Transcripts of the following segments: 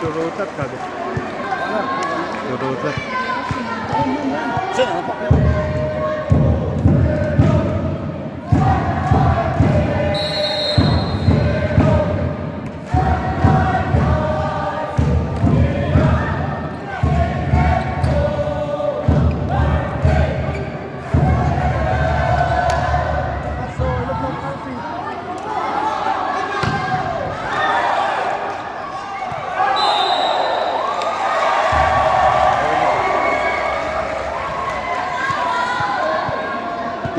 Turu tlat kha ni. Turu tlat.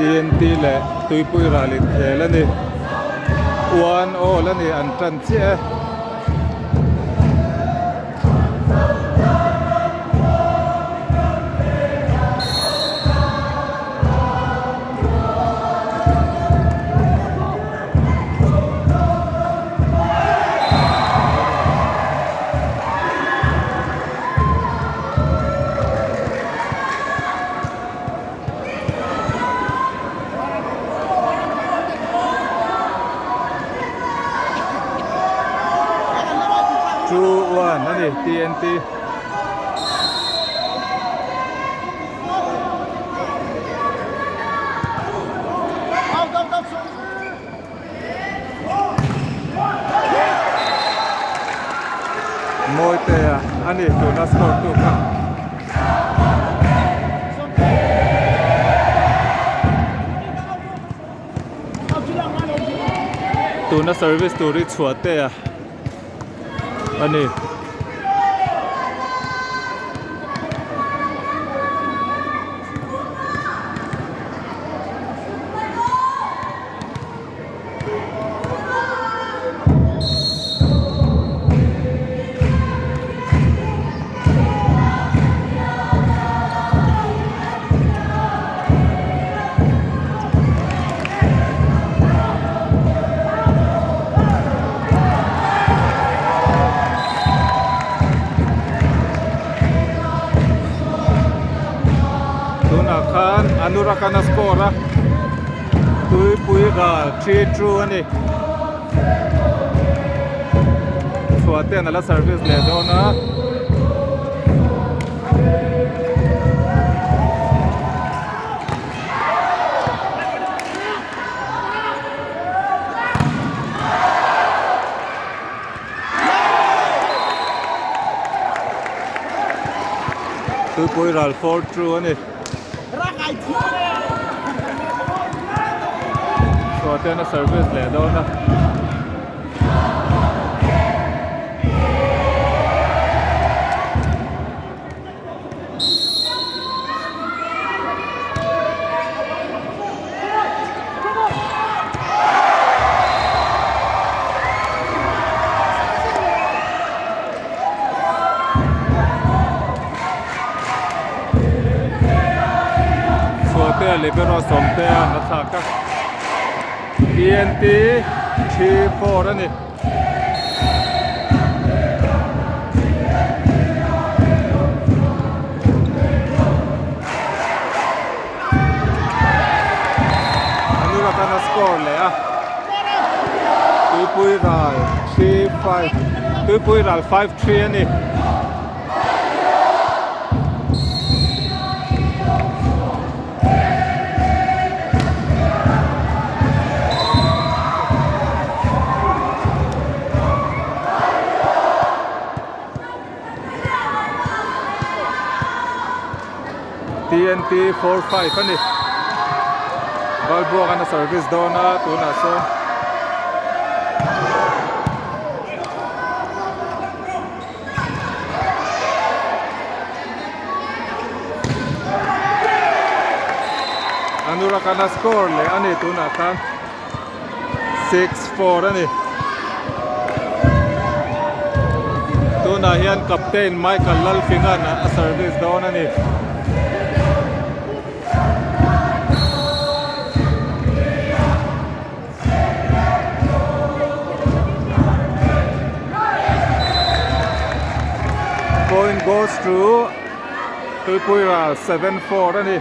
TNT leh tuipui ral inkhel a ni. One all a ni an tan chiah e. 2-1 a ni TNT. Mawitea a ni tuna score tu kha. Tuna service tur hi chhuahtea a ni. Tunah khan Anurag-an a score a tuipui ral 3-2 a ni chhuah ten a la service leh dawn a. Tuipui ral 4-2 a ni. Chhuah ten a service leh dawn a. Chhuahtea libero sawmtea an la thlak a TNT 3-4 a ni. Anurag-an a score leh a Tuipui ral 3-5 Tuipui ral 5-3 a ni. TNT 45 a ni. Valbuak an a service dawn a tunah sawn. Anurag-an a score leh a ni tunah khan 6-4 a ni. Tunah hian captain Michael Lalfingan a service dawn a ni. Point goes to Tuipuiral 7-4 a ni.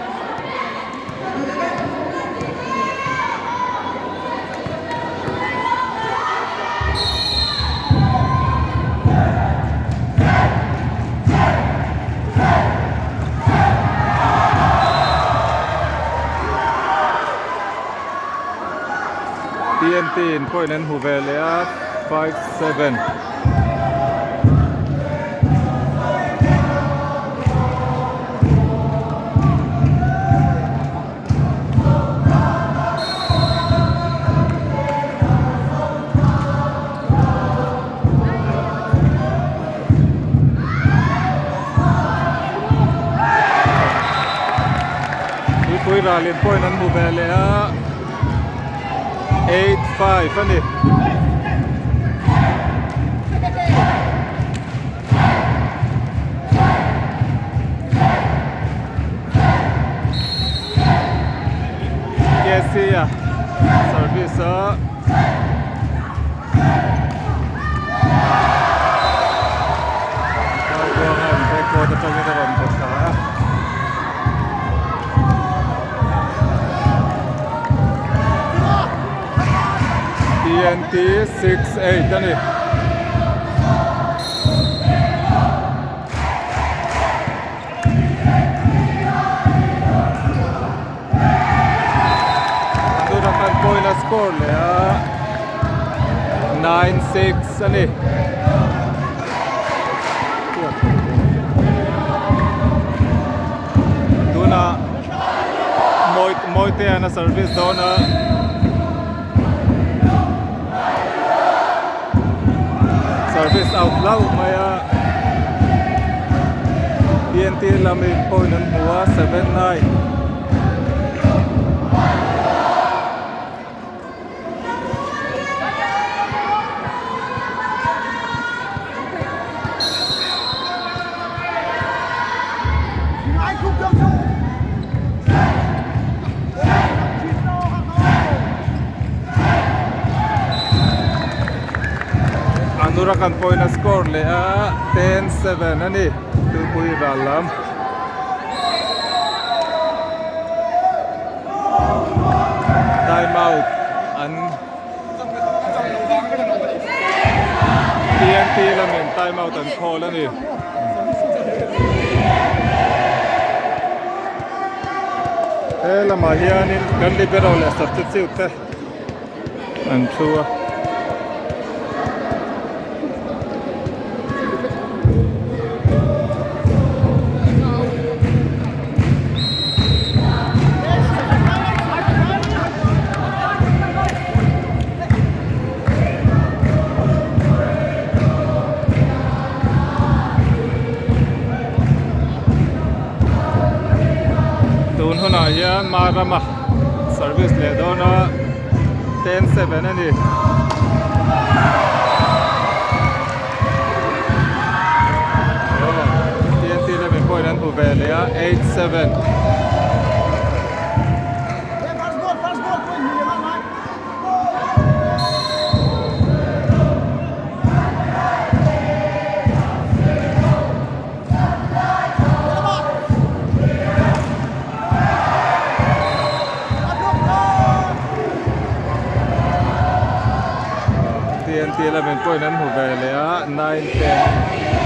in point an hmu ve leh a 5-7. Tuipui ralin point an hmu ve leh a 8-5 a ni. KC a service a Darbuanga'n backboard atangin a rawn bawk thla a. TNT 6-8 a ni. Tunah khan point a score leh a 9-6 a ni. Tunah Mawitea a service dawn a. Service out hlauh mai a TNT lamin point an hmu a 7-9. Anurakan pawhin a score leh a 10-7 a ni Tuipui ral lam. Time out an TNT lamin time out an call a ni. He lamah hianin kan libero leh substitute te an thu a. Tun hunah hian Marama service leh dawn a 10-7 a ni. TNT lamin pawhin an hmu ve leh a 8-7. TNT lamin pawhin an hmu ve leh a 9-10.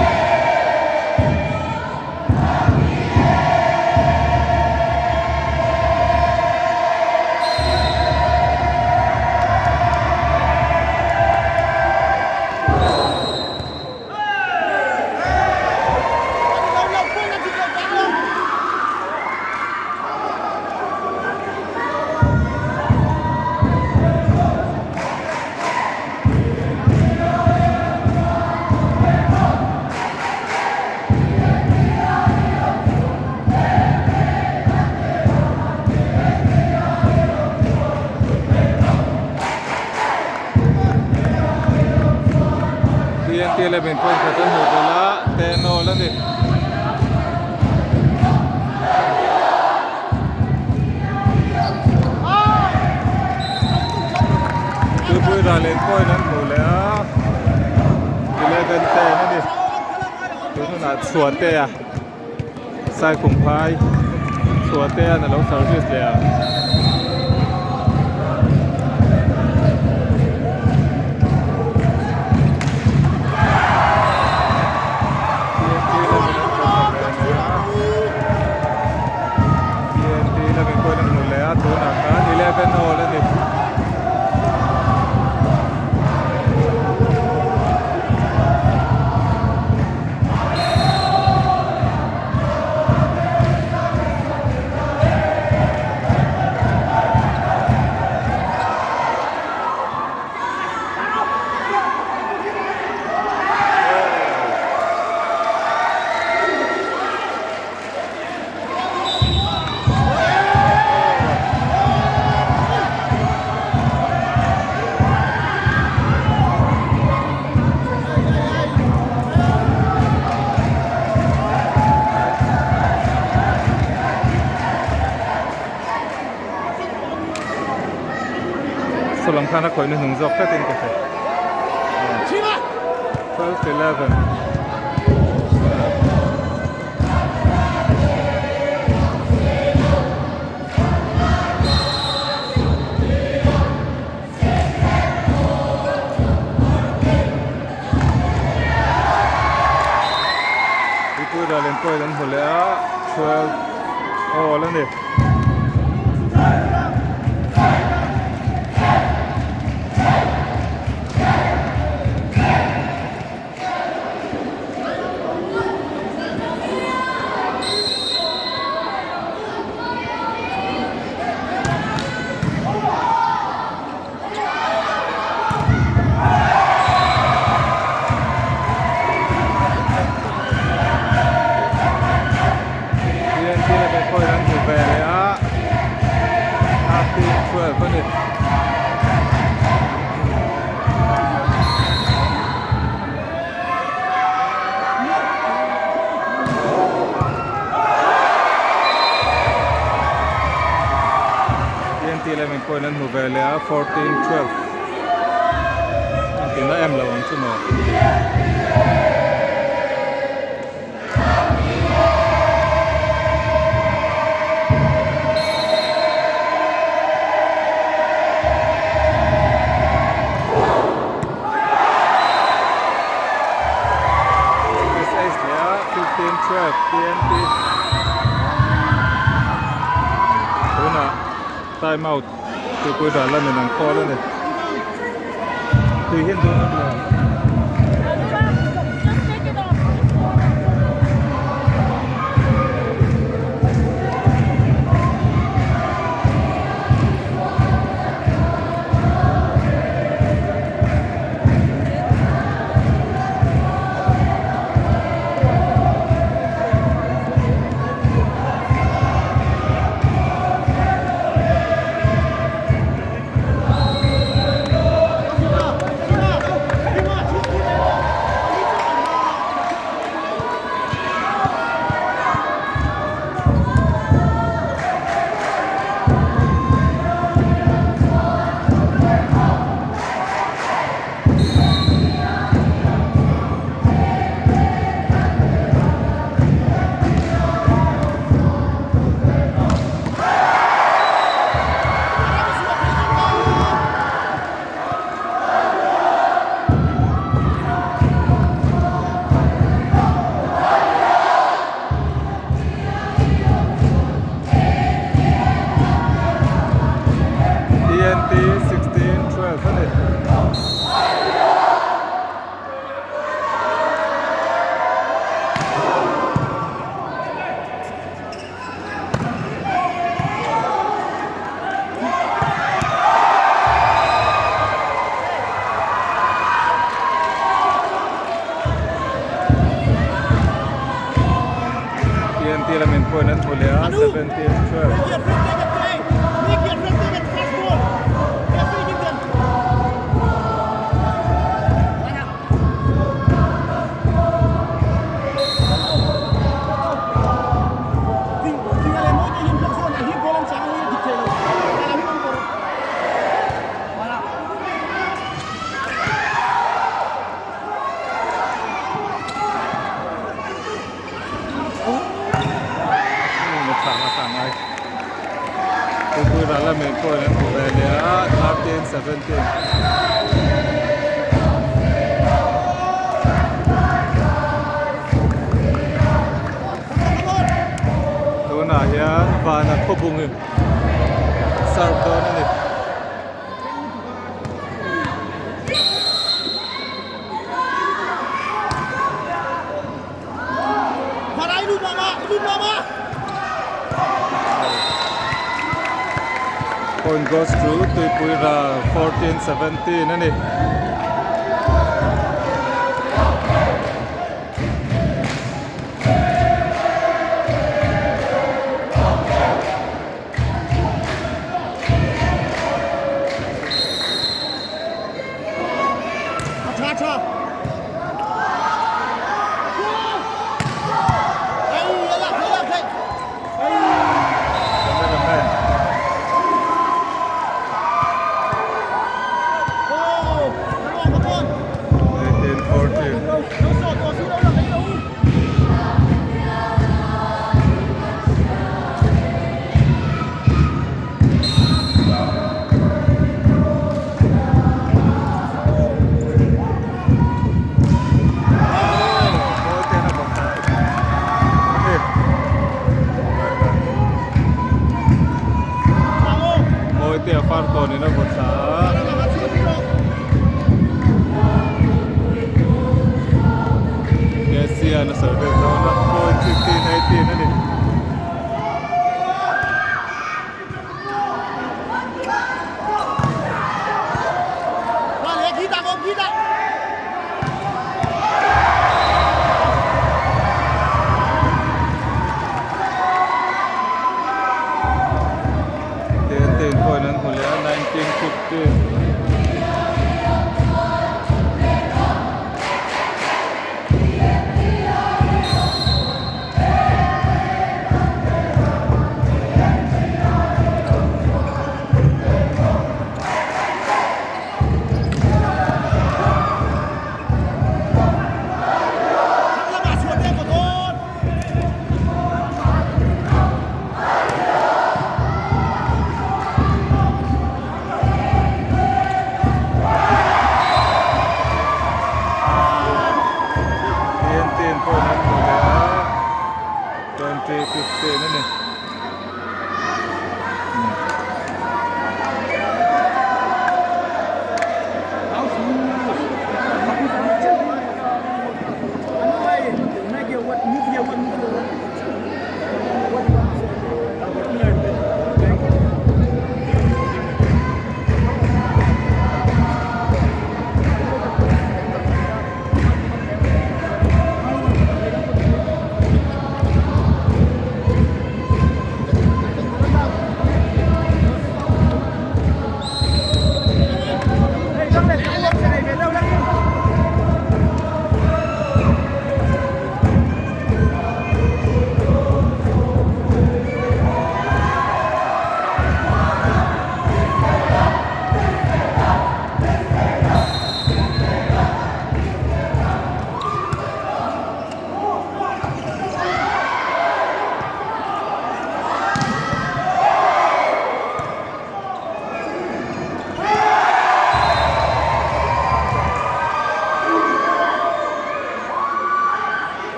TNT lamin point khat an hmuh belh a ten awl a ni. Tuipui ral in point an hmuh leh a 11 10 a ni. Tun hunah Chhuatea Saikhumphai Chhuatea'n a lo service leh a. TNT lamin point an hmu leh a tunah khan 11 all a ni. khan a khawih hnuhnung zawk tlatin ka hria. 12 11. Mipui ral in point an hmu leh a 12 all a ni. TNT leh point an hmu ve leh a 13 12 a ni. TNT leh point an hmu ve leh a 14 12 an tina em lo ang chu maw. Service ace leh a 15 12 TNT tunah time out tupui ral lamin an call a ni tui hian dawn a ni. TNT 16 12 a ni. TNT lamin point an hmu leh a 17 12. Point an hmu ve leh a 13 17. Tunah hian vana khawbung in serve dawn a ni. Point goes to Tuipui Ral 14 17 a ni. Cameraman. hian a service dawn a point 15 18 a ni. TNT in point an hmu leh a 19 15. TNT in point an hmu leh a 2015 a ni.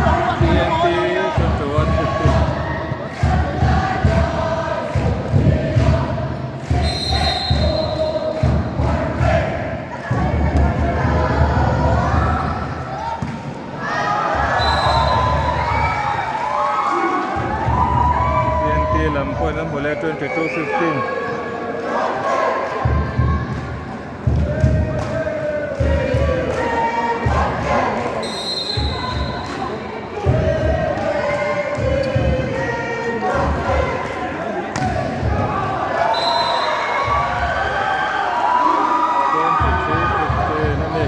TNT 21 15. TNT lam pawhin an hmu leh 22 15. 23 15 a ni.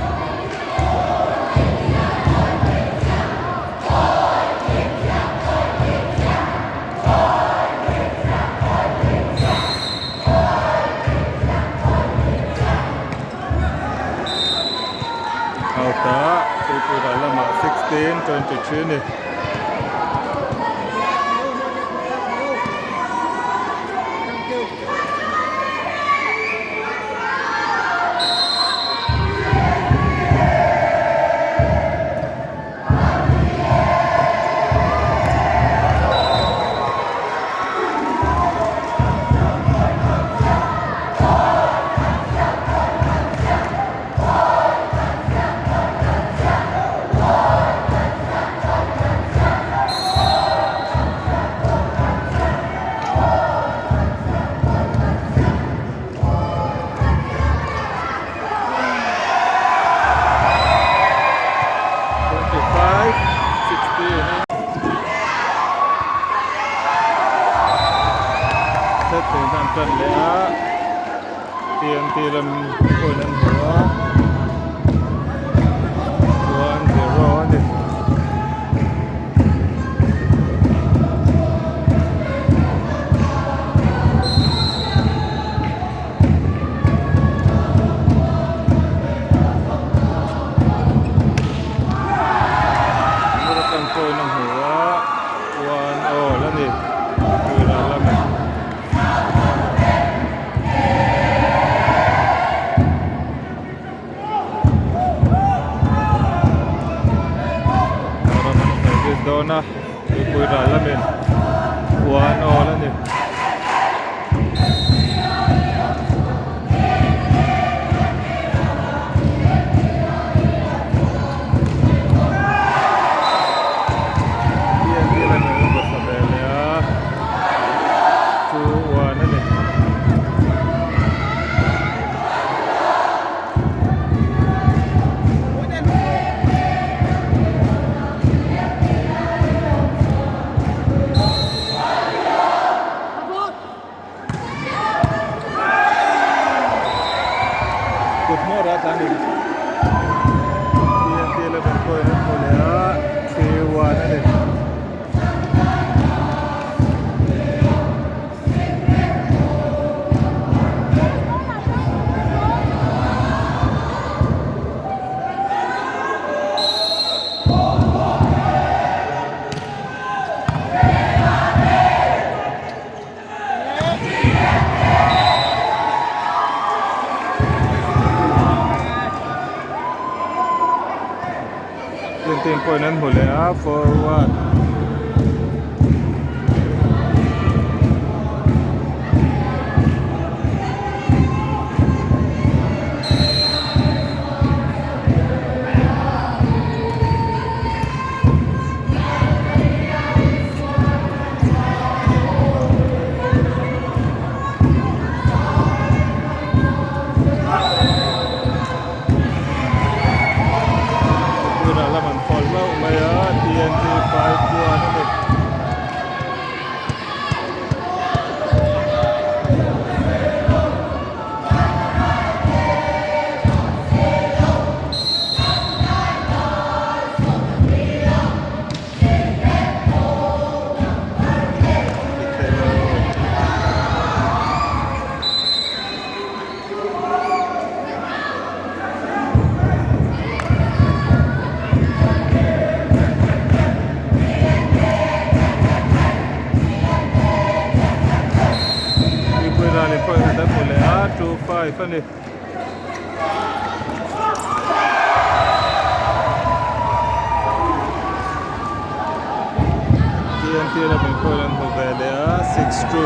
Out ah Tripura lamah 16 23 a ni. 25 16 Set thei hian tan leh a TNT lam pawhin an hmu a 1-0 a ni. Murakan pawhin a hmu a one all a ni tuirah lamin. Murakan service dawn a tuipuirah lamin one all a ni. TNT in point an hmu leh a 4 1. Tunah lam an fawl hlauh mai a TNT 5 1 a ni. Mipui ralin pawh in an hmu leh a 2 5 a ni. TNT lamin pawhin an hmu ve leh a 6 2.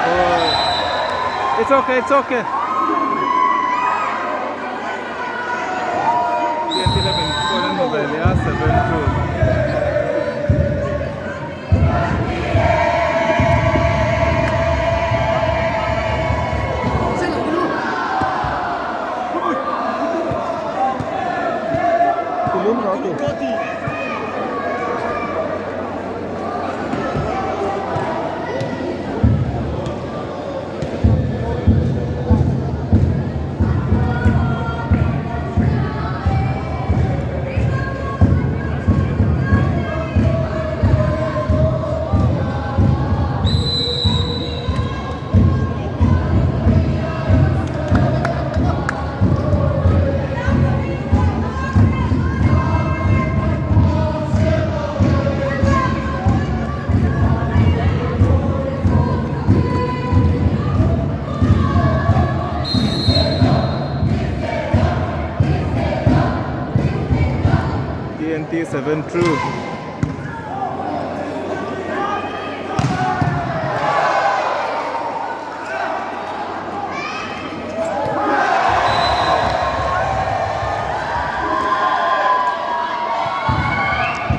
Oh. It's okay, it's okay. TNT lamin pawhin an hmu ve leh a 7 2. TNT 7 true.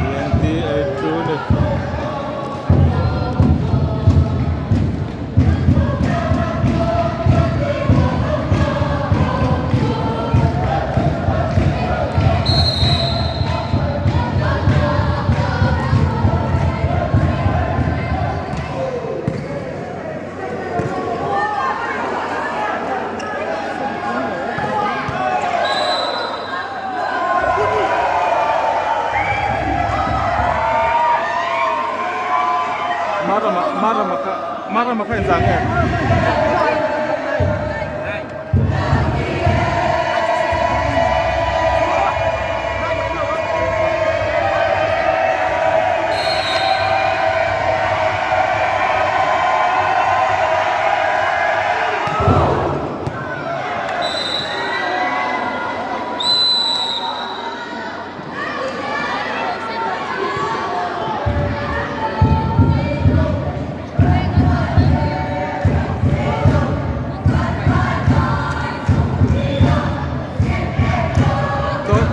TNT 8 true ni. Marama kha inzang em?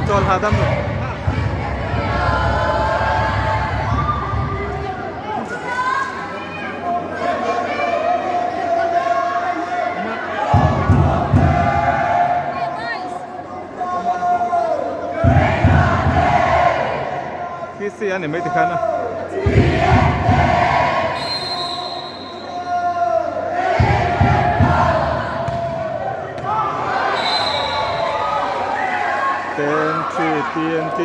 Chawl hahdam rawh. TC a ni mai tikhan a. Ten three TNT.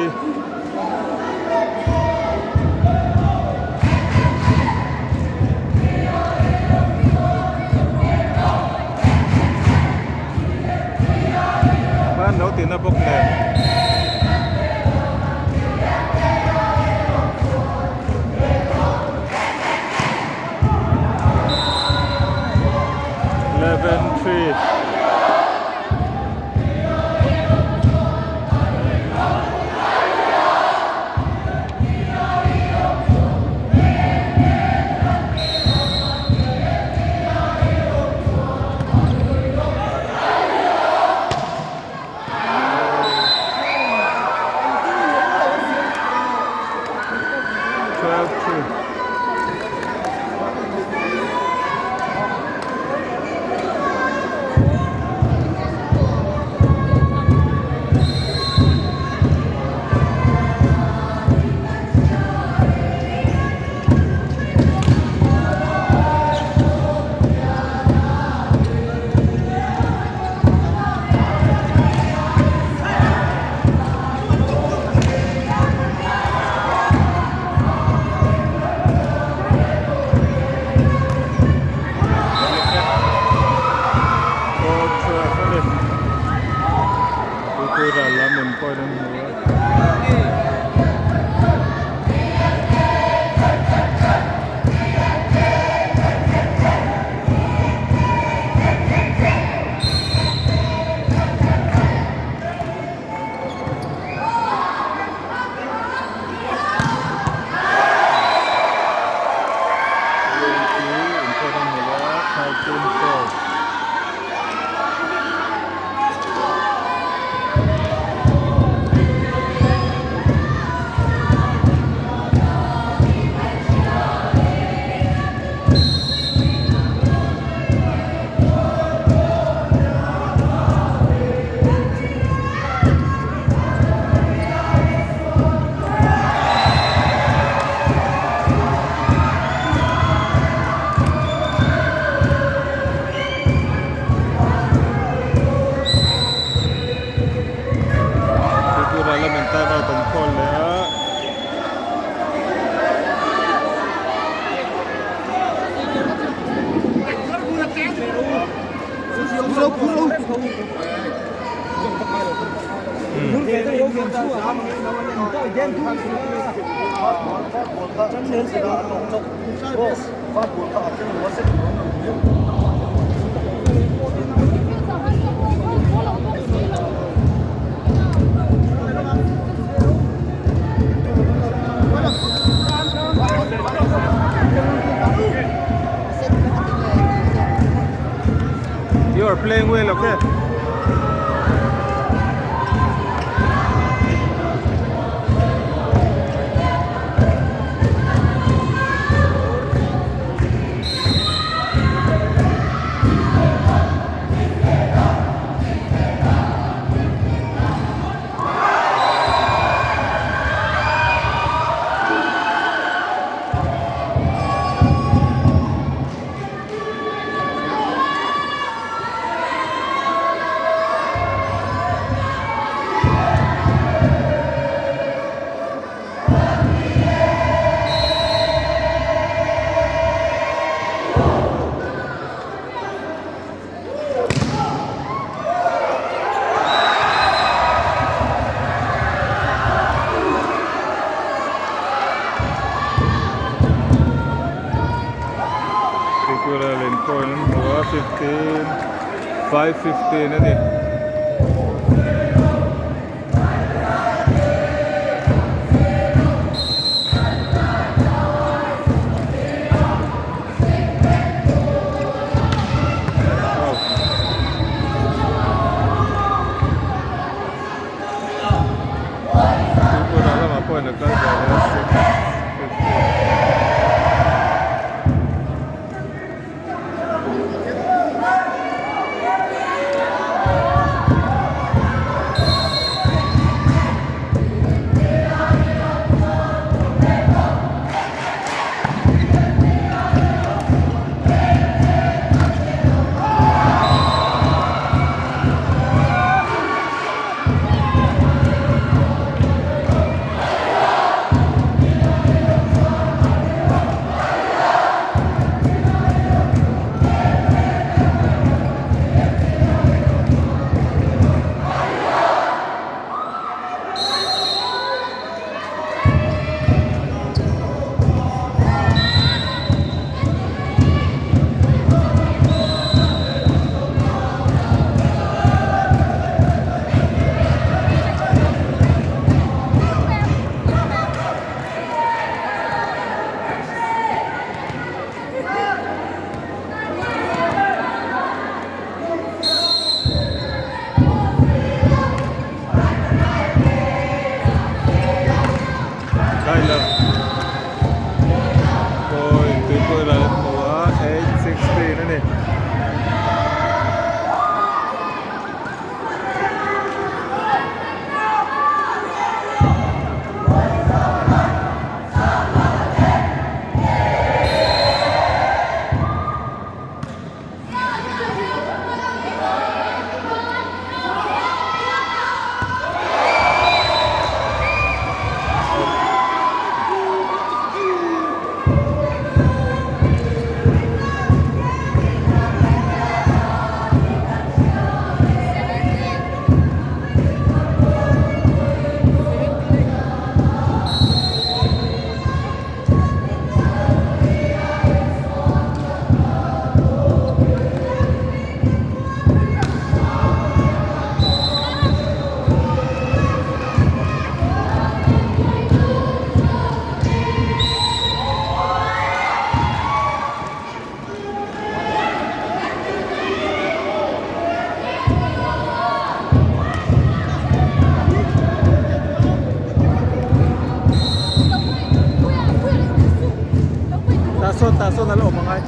tina bawk nen. 11-3. 12-3. Tripura lamin time out an call leh a. You are playing well, okay? Tripura len point an hmu a 15 5:15 a ni. Tripura lamah pawhin a kal ve leh a 6:15. Tah sawn a la awm angai.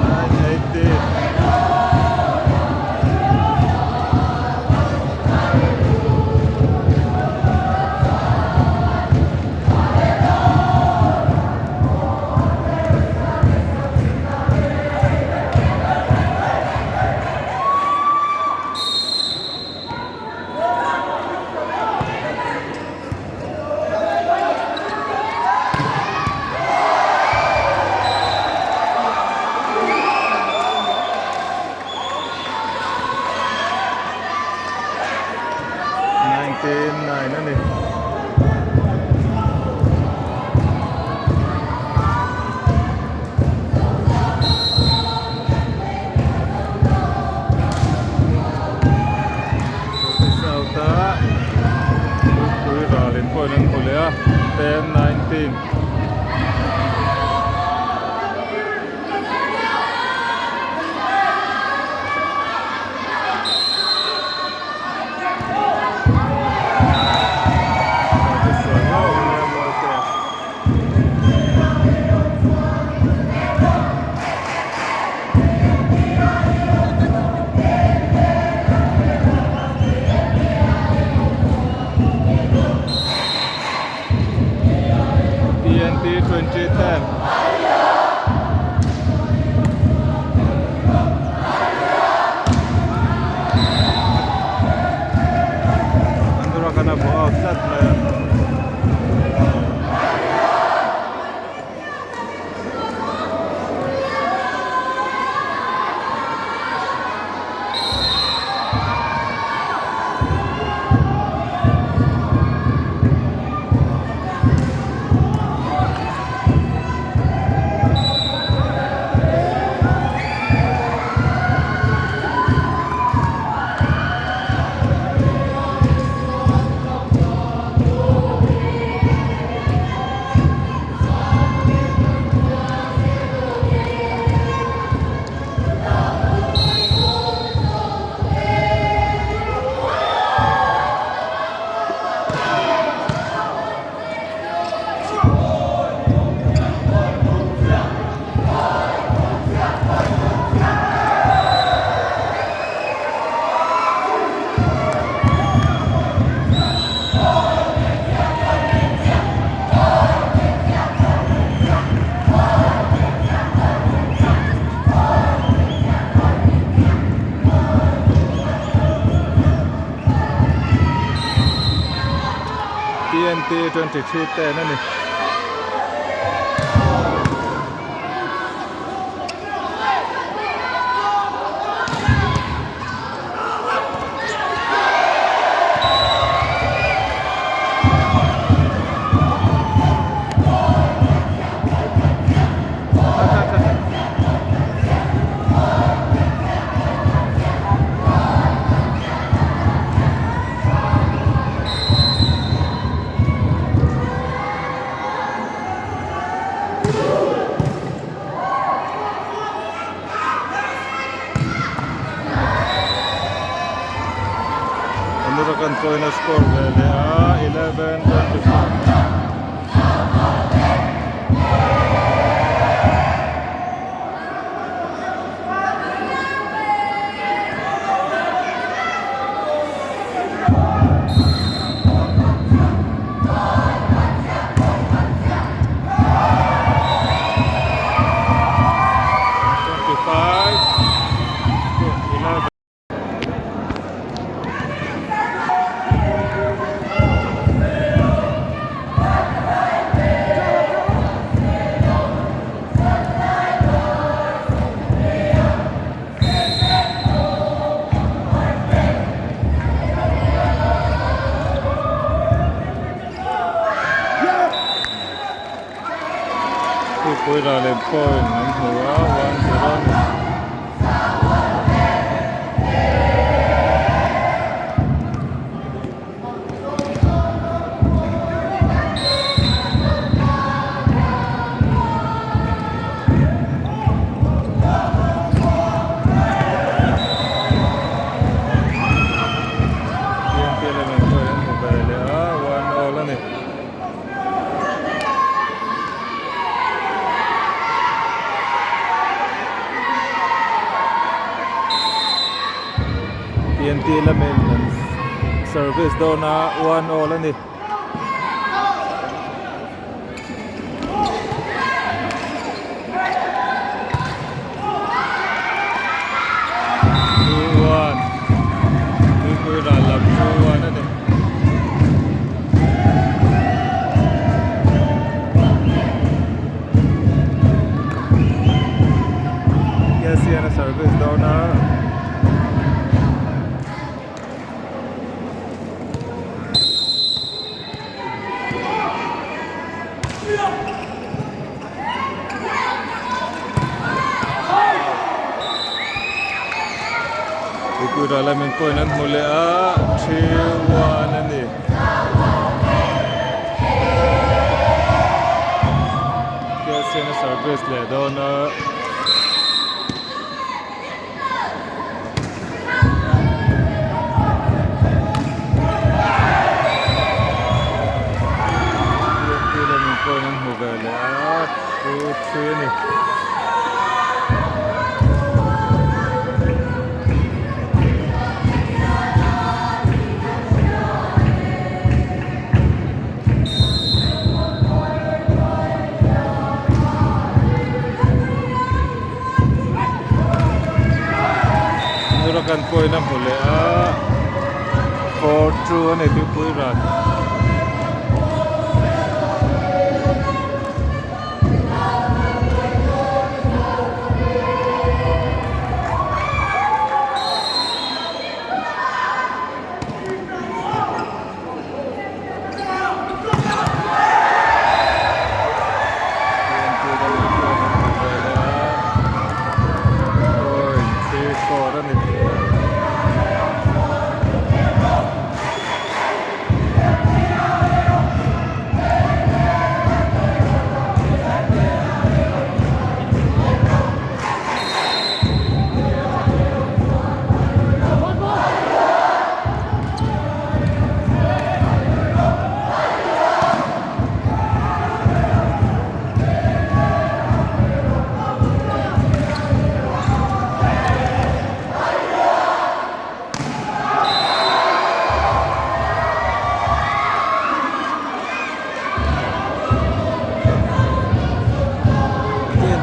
980. 19 9 a ni. South a Pui ral in pawhin an hmu leh a 10 19. TNT 2010. Andura kana bo out tlat mai a. TNT 23 10 a ni. Anurakan pawhin a score ve leh a 11 25. Pui ralin point an hmu a 1-0 a ni. TNT lamin an service dawn a one all a ni. 2-1 Tuipui ral lam 2-1 a ni. KCN a service dawn a. Tuipui lamin point an hmu leh a 3-1 a ni. KCN a service leh dawn a. TNT lamin point an hmu ve leh a 2-3 a ni. Nurakan point a hmu leh a 4-2 a ni tuipui ran.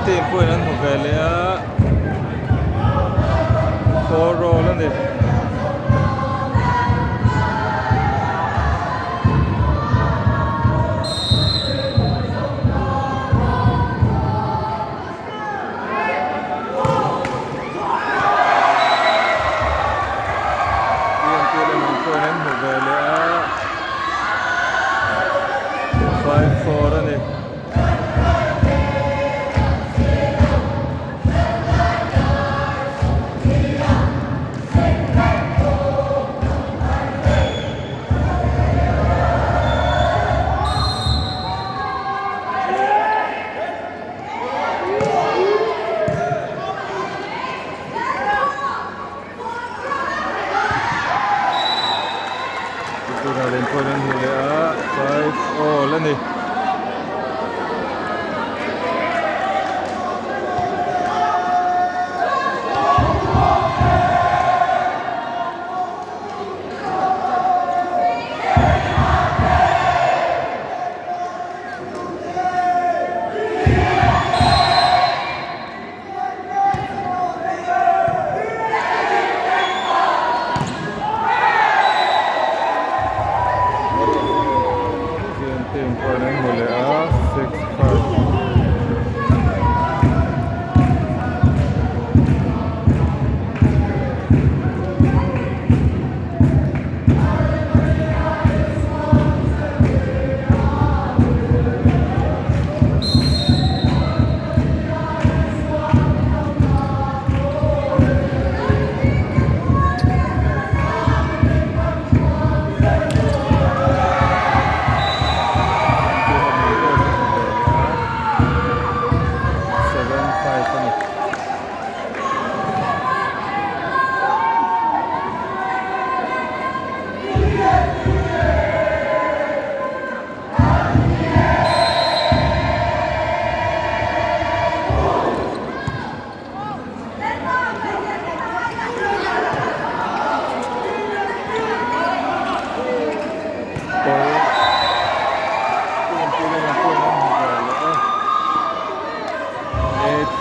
Team pawhin an hmu ve leh a four roll a ni. TNT lamin pawhin an hmu ve leh a 5-4 a ni.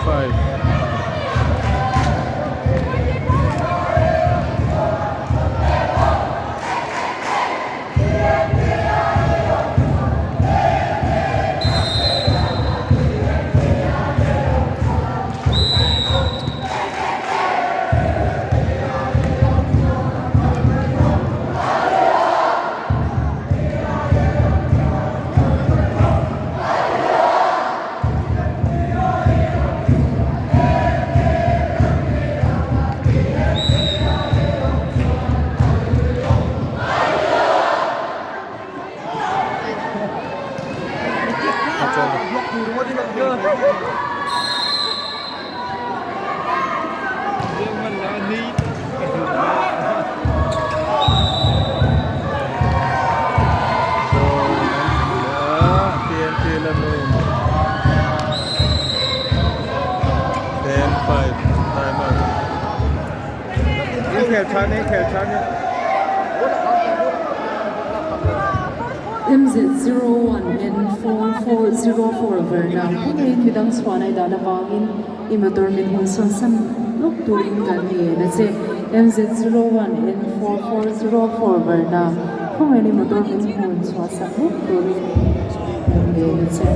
5. TNT lamin 10 5 time out. Inkhel tha ni, inkhel tha ni. MZ01N4404 Verna hungin midang chhuanai dan avangin i motor min hun sawn san lawk turin kan ngen a che. MZ01N4404 Verna hungin i motor min hun chhuah san lawk turin kan ngen a che.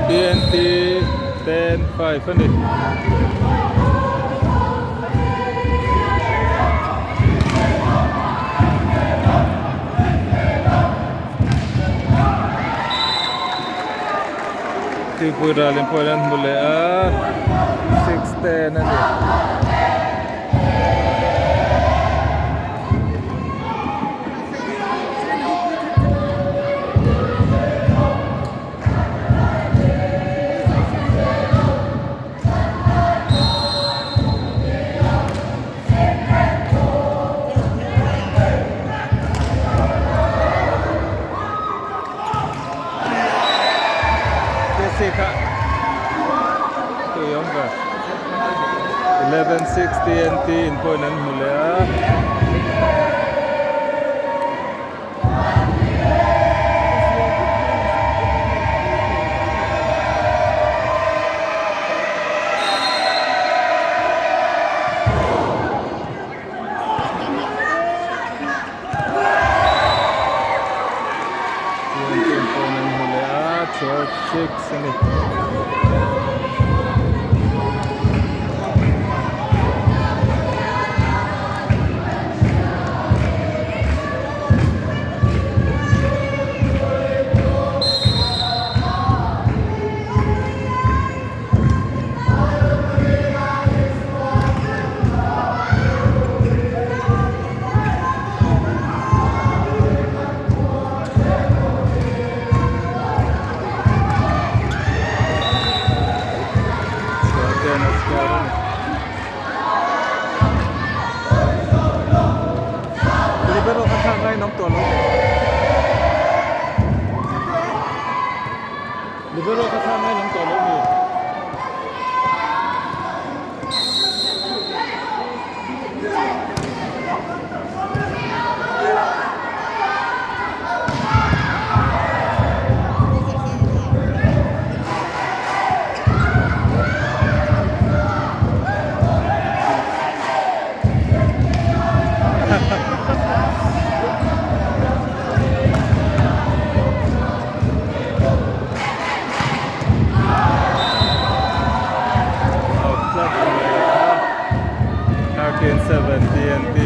TNT 10 5 a ni. Tripura lem pawh an hmu leh a 6 10 a ni. Jesse kha tui awm ve 11 6 TNT in point an hmu leh a. TNT in point an hmu leh a 12 6 a ni. Chhuahten a score a ni. Libero kha thlak ngai nawm tawh lo. Libero kha thlak ngai nawm tawh lo mi. 13 7 TNT.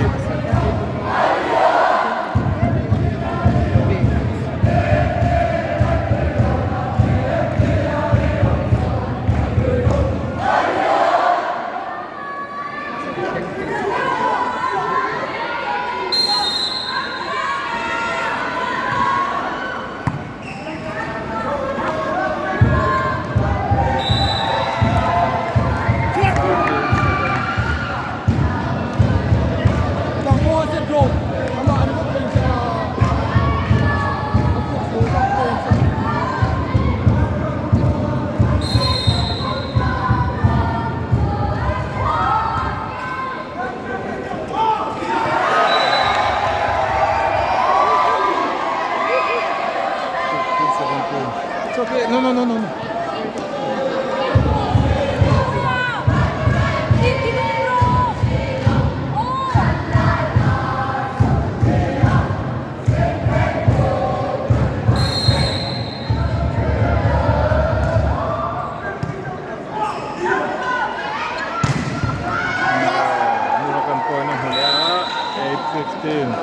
15.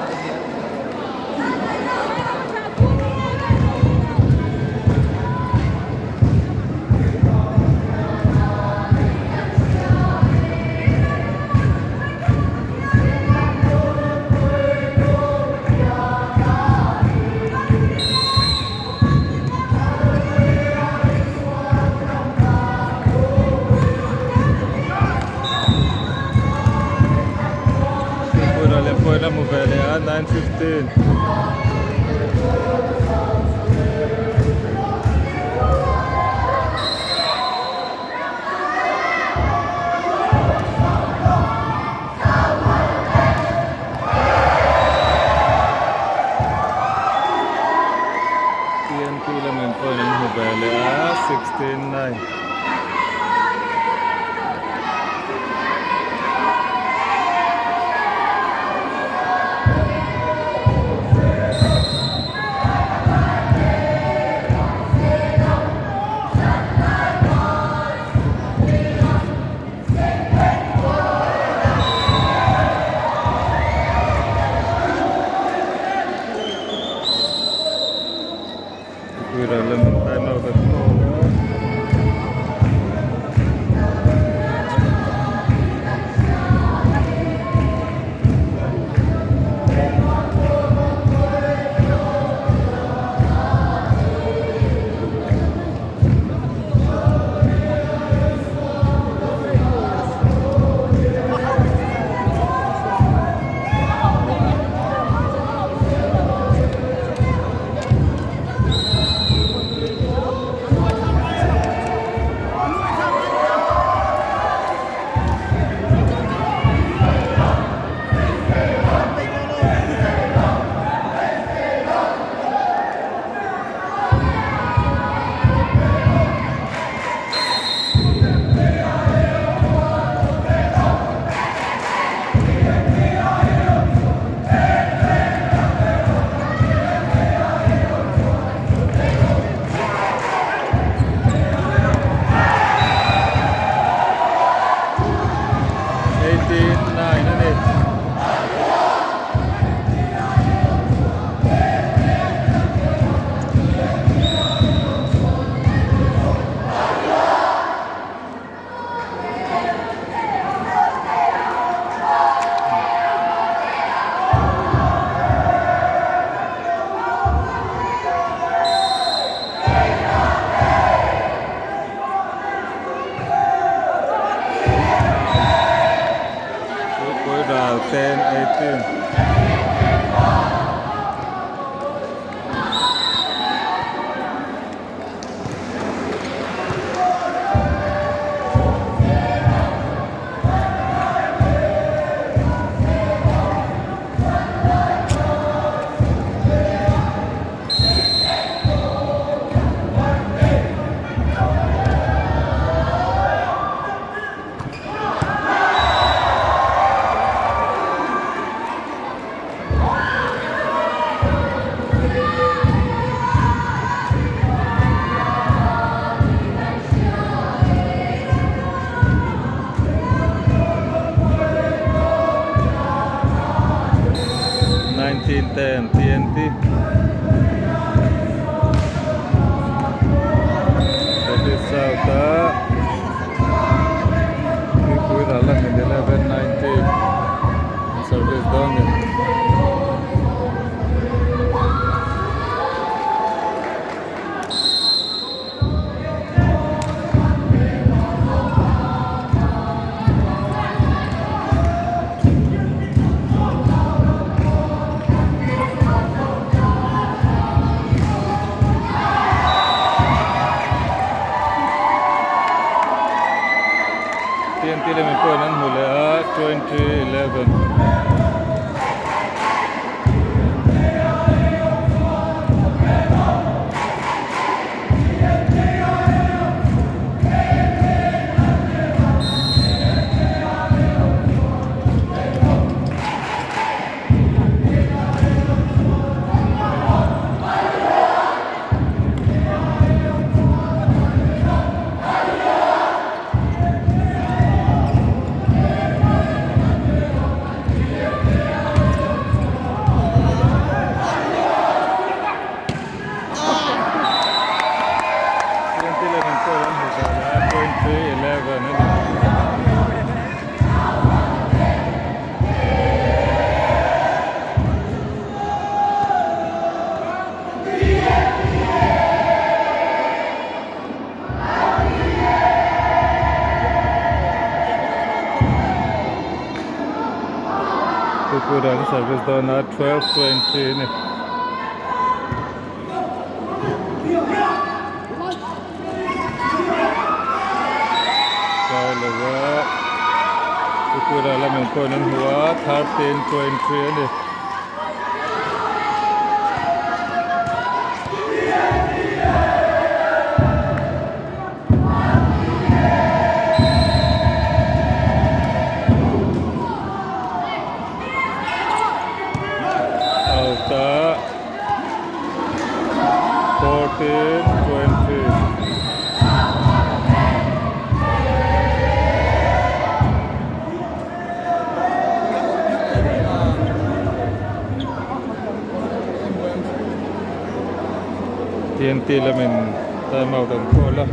Pawina leh pawina hmu ve leh a 9:15. TNT lamin point an hmu ve leh a 16:9. Tuira lamin time out an call a. 18-9 a ni. Tuipui ral 10-18. 19-10 TNT. Service out a Tuipui ral lamin 11-19 service dawngin. TNT lamin point an hmu leh a 20-11. Tripura an service dawn a 12:20 a ni. Karlova Tripura lamin point an hmu a 13:20 a ni. Out a 14 20. TNT lamin time out an call a.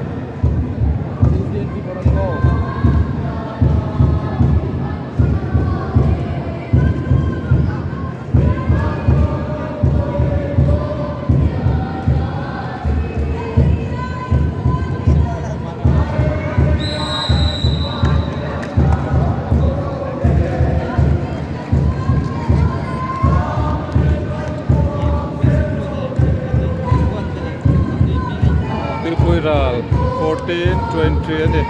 Tuipui ral 14 20 a ni.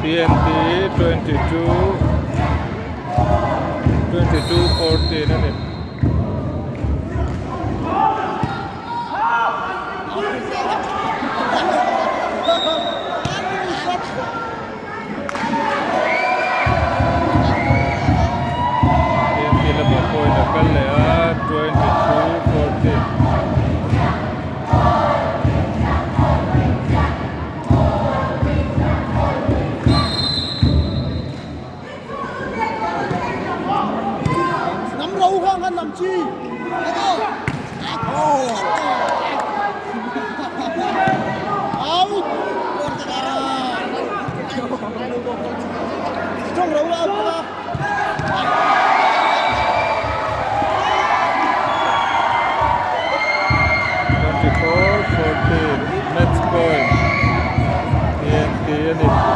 TNT 22 22 14 a ni. TNT lamah point a kal leh a 22 14. 24 14 match point TNT a ni.